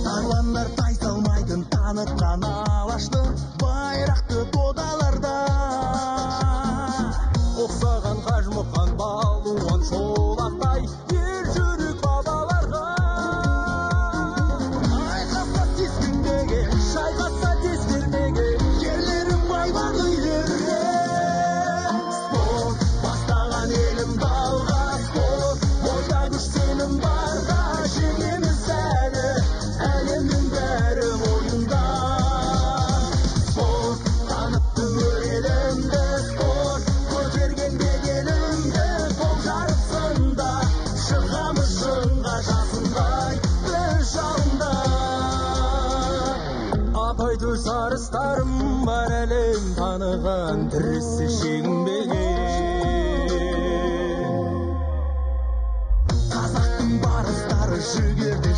Тарландар тайсалмайтын танытқан алашты байрақты додаларда. Ұқсаған Қажымұқан балуан Шолақтай ер жүрек бабаларға. Айқасса сескінбеген, шайқасса дес бермеген, ерлерім байбақ үйлерде. Спорт бастаған елім алға, спорт бойда күш сенім барда жеңеміз әлі, әлемнің бәрі мойында. Спорт танытты өр елімді, спорт көтерген беделімді, қол жарып сында шығамыз шыңға, жасындай біз жалында. Атай төс арыстарым бар әлем таныған, тірісі шегінбеген. Қазақтың барыстары жігерде